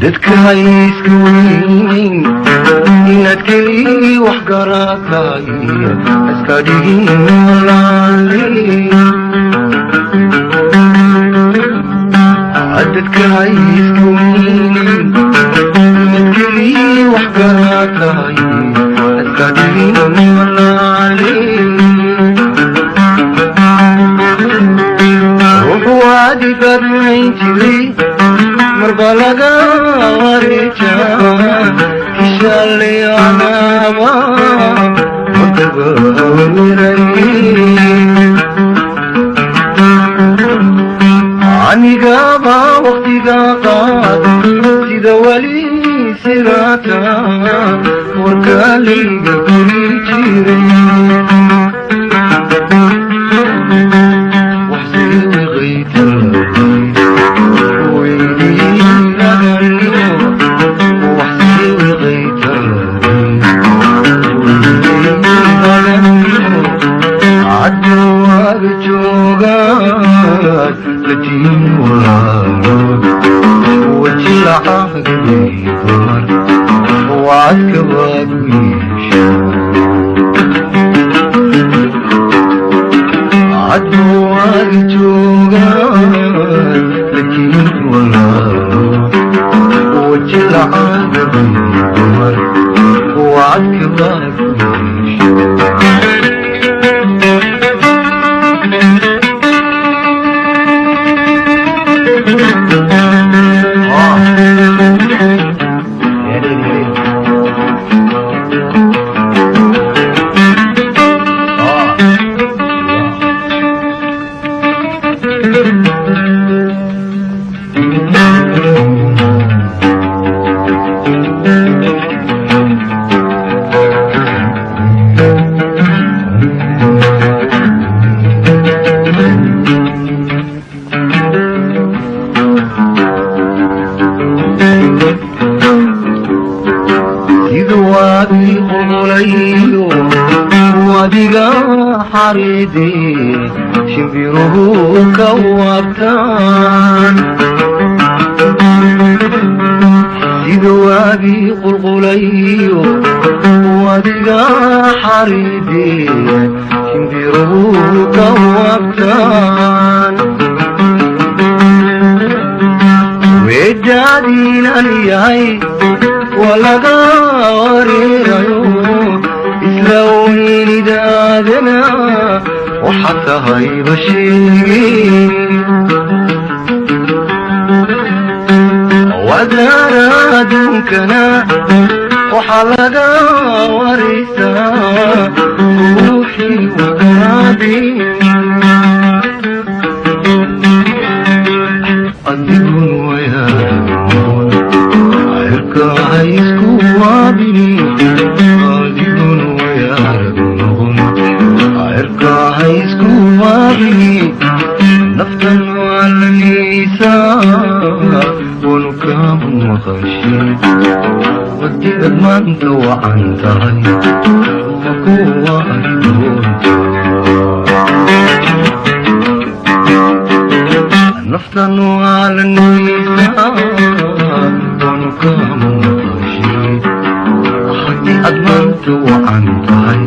Dadka hayska weynin inaad kelii wax garatay, iska dhigin walaale. Dadka hayska weynin inaad kelii wax garatay, iska dhigin walaale. Ruuxu waadi badnayn jiray, marba laga wareejaa kishaaleanaaba wadabamiray. Anigaba waktiga qaad sida weli sirata warkaliga guri jiray. Adiga xariidi shimbiruhu ka waabtaan sida waagi qulqulayo, adiga xariidi shimbiruhu ka waabtaan. Weedaadiinan yahay waa laga wareerayo, isla weynidaadana waxaad tahay basheegin. Wadaara adduunkana waxaa laga waraysaa ruuxii wadaadi. Adigun wayaarnoon cirka haysku waabini, adigun wayaarnoon cirka haysku waabini. Naftan waalanaysaa wanu kaamu maqashin wadiad maanta wacan tahay ma kuwa doonta. Naftan waalanaysaa wanu kaamu maqashin haddii aad maanta wacan tahay.